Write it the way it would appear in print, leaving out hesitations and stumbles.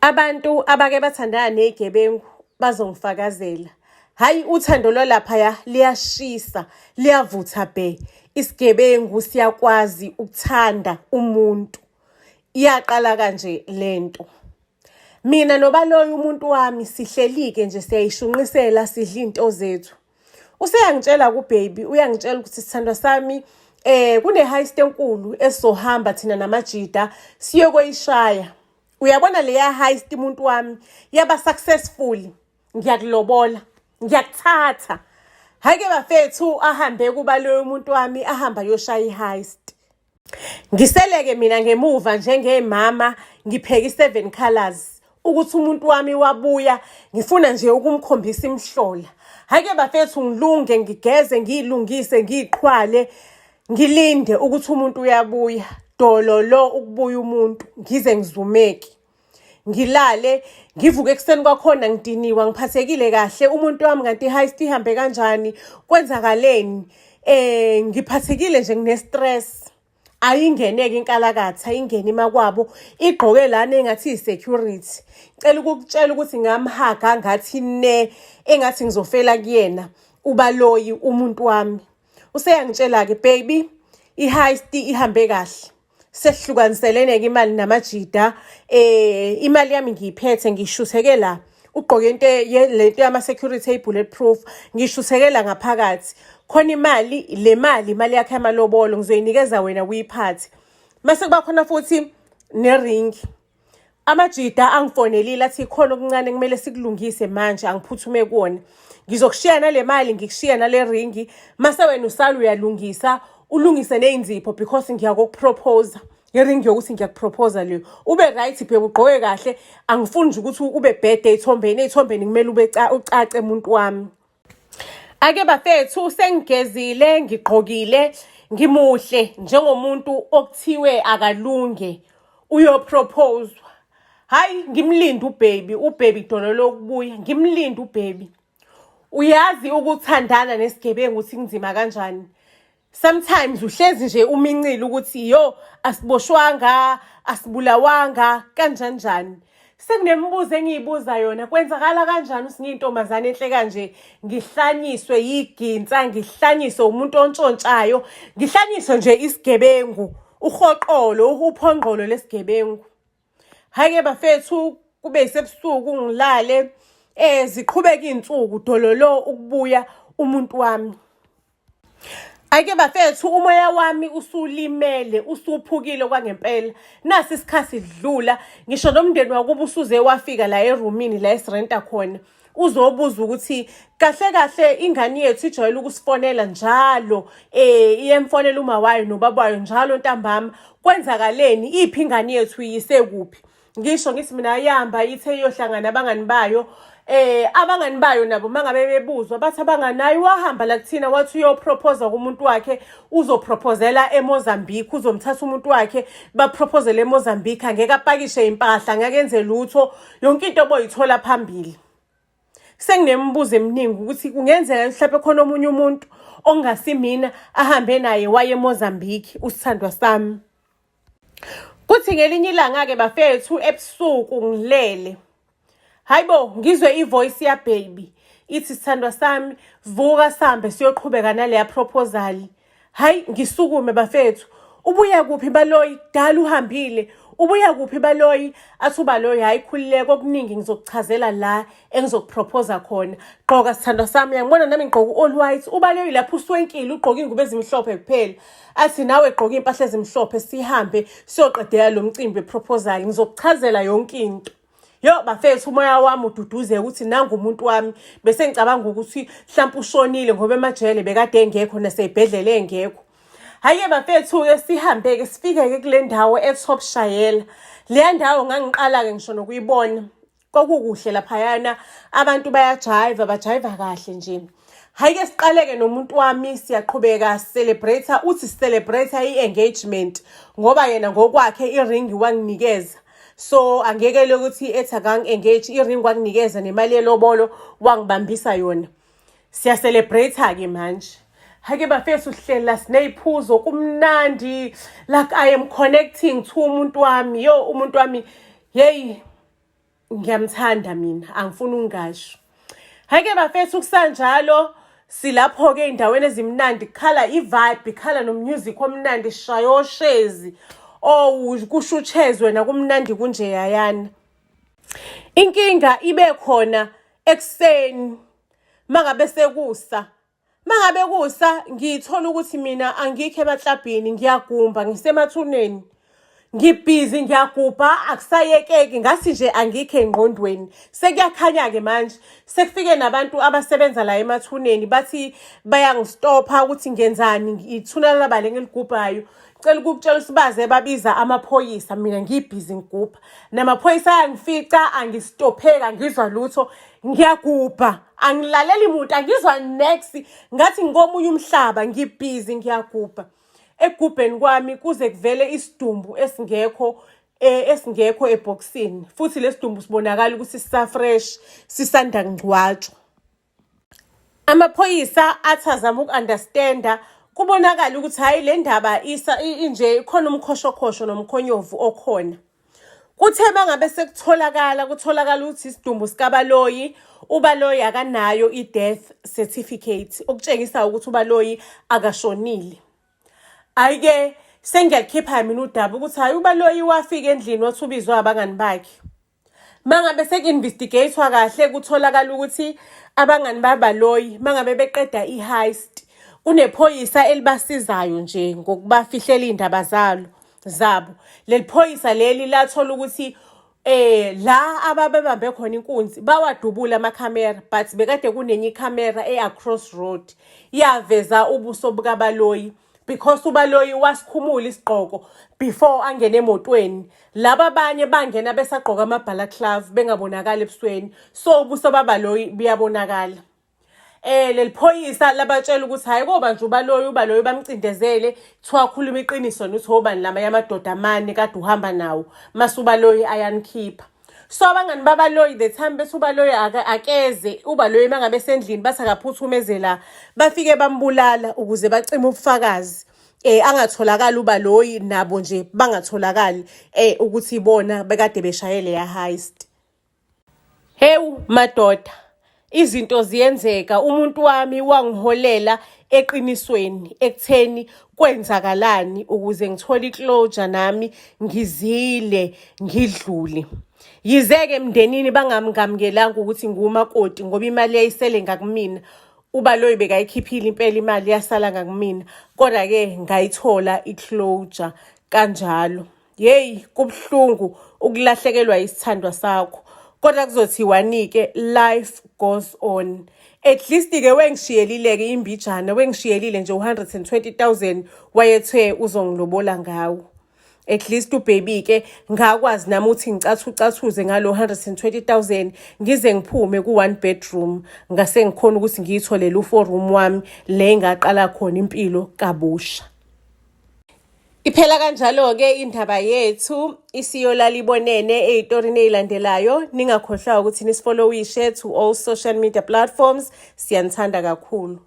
Abantu abake bathandana ney'gebengu bazongifakazela. Hhayi, uthando lwalaphaya liyashisa, liyavutha bhe. Isigebengu siyakwazi ukuthanda umuntu. Iyaqala kanje le nto. Mina nobaloyi umuntu wami sihleli-ke nje siyayishunqisela sidla iy'nto zethu. Useyangitshela ku-baby, uyangitshela ukuthi sithandwa sami kune-heist enkulu esizohamba thina namajida siyokoyishaya. Uyabona leya heist umuntu wami yaba successful, ngiyakulobola, ngiyakuthatha. Hhayi-ke bafethu, ahambe kuba loyo muntu wami, ahamba ayoshaya i-heist. Ngiseleke mina ngemuva njengemama ngipheke i-seven colours ukuthi umuntu wami wabuya, ngifuna nje ukumkhombisa imihlola. Hhayi-ke bafethu, ngilunge, ngigeze, ngiyilungise, ngiyiqhwale, ngilinde ukuthi umuntu uyabuya. Dololo ukubuya umuntu, ngize ngizumeke. Ngilale, ngivuke ekuseni kwakhona ngidiniwe, ngiphathekile kahle. Umuntu wami kanti i-heist ihambe kanjani? Kwenzakaleni? Ngiphathekile nje ngine-stress. Ayingeneke inkalakatha, ayingene imakwabo, igqoke lana engathi iyi-security. Cela ukukutshela ukuthi ngamhaga ngathi ne, engathi ngizofela kuyena, ubaloyi umuntu wami. Useyangitshela-ke, baby, i-heist ihambe kahle. Sesihlukaniselene-ke imali namajida. Imali yami ngiyiphethe, ngiyishutheke la. Ugqoke into lento yama-security eyi-bullet proof, ngiyishutheke la ngaphakathi. Khona imali, le mali imali yakhe yamalobolo, ngizoyinikeza wena uyiphathe. Mase kuba khona futhi neringi. Amajida angifonelile athi khona okuncane kumele sikulungise manje, angiphuthume kuwona. Ngizokushiya nale mali, ngikushiya nale ringi, mase wena usale uyalungisa, ulungise ney'nzipho because ngiyakukuprophosa. Ngeringi yokuthi ngiyakuprophosa leyo. Ube right babe, ugqoke kahle, angifuni nje ukuthi ube bad ey'thombeni, ey'thombeni kumele ube ucace muntu wami. Ake bafethu, sengigezile, ngigqokile, ngimuhle njengomuntu okuthiwe akalunge uyoproposwa. Hayi, ngimlinde ubaby, ubaby dololo ukubuya, ngimlinde ubaby. Uyazi ukuthandana nesigebengu ukuthi kunzima kanjani. Sometimes uhlezi nje umincile ukuthi yo, asiboshwanga, asibulawanga, kanjani njani. Sekunemibuzo engiyibuza yona, kwenzakala kanjani ukuthi ngiyintombazane enhle kanje ngihlanyiswe yiginsa, ngihlanyiswe umuntu ontshontshayo, ngihlanyiswe nje isigebengu, uhoqolo, uphongqolo lesigebengu. Hhayi-ke bafethu, kube yisebusuku ngilale, ziqhubeke iy'nsuku dololo ukubuya umuntu wami. Ake bafethu, umoya wami usulimele, usuphukile kwangempela. Nasi isikhathi sidlula, ngisho nomndeni wakubo usuze wafika la erumini la esirenta khona. Uzobuza ukuthi kahle kahle ingane yethu ijwayele ukusifonela njalo, iyemfonela uma wayo nobaba wayo njalo ntambama. Kwenzakaleni? Iphi ingane yethu, iyise kuphi? Ngisho ngithi mina yahamba ithe iyohlangana nabangani bayo. Abangani bayo nabo mangabe bebuzwa bathi abangani hayi wahamba la kuthina wathi uyopropose kumuntu wakhe, uzoproposela eMozambique, uzomthatha umuntu wakhe baproposele eMozambique, angeke apakishe impahla, angeke enze lutho, yonke into boyithola phambili. Senginemibuzo eminingi ukuthi kungenzeka mhlawumbe khona omunye umuntu ongasimina ahambe naye waye eMozambique usithandwa sami. Kuthi ngelinye ilanga-ke bafethu ebusuku ngilele. Hayibo, ngizwe ivoice ya baby ithi sithandwa sami vuka sambe siyoqhubeka naleya proposal. Hayi, ngisukume bafethu. Ubuya kuphi baloyi? Kudala uhambile. Ubuya kuphi baloyi? Athi ubaloyi hayi khululeka, okuningi ngizokuchazela la engizokuproposa khona. Gqoka sithandwa sami, uyangibona nami ngigqoka u-all white. Ubaloyi lapho uswenkile, ugqoka iy'ngubo ezimhlophe kuphela. Athi nawe gqoka iy'mpahla ezimhlophe sihambe siyoqedela lo mcimbi weproposal, ngizokuchazela yonke into. Yo bafethu, umoya wami ududuzeke ukuthi nangu umuntu wami. Bese ngicabanga ukuthi mhlawumpe ushonile ngoba emajele bekade engekho nasey'bhedlela engekho. Hhayi-ke bafethu-ke, sihambe-ke sifike-ke kule ndawo e-Top Shayela. Leya ndawo ngangiqala-ke ngisho nokuyibona. Kwakukuhle laphayana, abantu bayajayiva, bajayiva kahle nje. Hhayi-ke siqale-ke nomuntu wami, siyaqhubeka celebrate, uthi celebrate i-engagement ngoba yena ngokwakhe iringi wanginikeza. So angeke lokuthi ethi akangi-engage, iringi wanginikeza nemali yelobolo wangibambisa yona. Siya-celebrate-ke manje. Hhayi-ke bafethu, sihlela siney'phuzo, kumnandi, like I am connecting to umuntu wami. Yo, umuntu wami, yeyi. Ngiyamthanda mina, angifuni ukungasho. Hhayi-ke bafethu kusanjalo silapho-ke ey'ndaweni ezimnandi kukhala i-vibe khala no-music omnandi sishaya oshezi oh kusho ushezi wena kumnandi kunjeyayana. Inkinga ibe khona ekuseni mangabe sekusa. Mangabe kusa ngithola ukuthi mina angikho emaklabhini ngiyagumba ngisemathuneni. Ngibhizi ngiyagubha akusayekeki ngathi nje angikho engqondweni. Sekuyakhanya-ke manje sekufike nabantu abasebenza la emathuneni bathi bayangistopha ukuthi ngenzani ithuna labale engiligubhayo. Cela ukukutshela ukuthi baze babiza amaphoyisa mina ngibhizi ngigubha. Namaphoyisa ayangifica angistopheki angizwa lutho ngiyagubha angilaleli muntu angizwa next ngathi ngikomunye umhlaba ngibhizi ngiyagubha. Ekugubheni kwami kuze kuvele isidumbu esingekho esingekho ebhokisini futhi lesidumbu sibonakala ukuthi sisa-fresh sisanda kungcwatshwa. Amaphoyisa athi azama uku-understand-a kubonakala ukuthi hhayi le ndaba isa inje khona umkhoshokhosho nomkhonyovu okhona. Kuthe mangabe sekutholakala kutholakala ukuthi isidumbu sikaBaloyi, uBaloyi akanayo i-death certificate okutshengisa ukuthi uBaloyi akashonile. Hhayi-ke sengiyakukhipha mina udaba ukuthi hhayi uBaloyi wafika endlini wathi ubizwe abangani bakhe. Mangabe seku-investigate-wa kahle kutholakala ukuthi abangani baBaloyi mangabe beqeda i-heist kunephoyisa elibasizayo nje ngokubafihlela iy'ndaba zalo zabo. Leli phoyisa leli lathola ukuthi la ababebambe khona inkunzi bawadubula amakhamera but bekade kunenye ikhamera e-across road yaveza ubuso bukaBaloyi because uBaloyi wasikhumula isigqoko before angene emotweni. Laba abanye bangena besagqoka ama-balaclava bengabonakali ebusweni so ubuso baBaloyi buyabonakala. Leli phoyisa labatshela ukuthi hhayi koba nje uBaloyi uBaloyi bamcindezele kuthiwa khuluma iqiniso nokuthi obani lamanye amadoda amane kade uhamba nawo mase uBaloyi ayanikhipha. So abangani baBaloyi the time bethi uBaloyi akeze uBaloyi mangabe esendlini bathi akaphuthume eze la bafike bambulala ukuze bacime ubufakazi. Angatholakali uBaloyi nabo nje bangatholakali ukuthi bona bekade beshaye leya heist. Hewu madoda, izinto ziyenzeka. Umuntu wami wangiholela eqinisweni ekutheni kwenzakalani ukuze ngithole i-closure nami ngizile ngidlule. Yize-ke emndenini bangamngamukelanga ukuthi ngiwumakoti ngoba imali yayisele ngakumina. UBaloyi bekayikhiphile impela imali yasala ngakumina, kodwa-ke ngayithola i-closure kanjalo. Yeyi kubuhlungu ukulahlekelwa isithandwa sakho kodwa kuzothiwani-ke life goes on. At least-ke wengishiyelile-ke imbijana wengishiyelile nje u-120 000 wayethe uzongilobola ngawo. At least ubaby-ke ngakwazi nami ukuthi ngicathucathuze ngalo 120 000 ngize ngiphume ku-one bedroom ngase ngikhona ukuthi ngiyitholele u-four room wami le ngaqala khona impilo kabusha. Iphela kanjalo-ke indaba yethu isiyolala ibonene ey'torini ey'landelayo. Ningakhohlwa ukuthi nisifollowishe to all social media platforms. Siyanithanda kakhulu.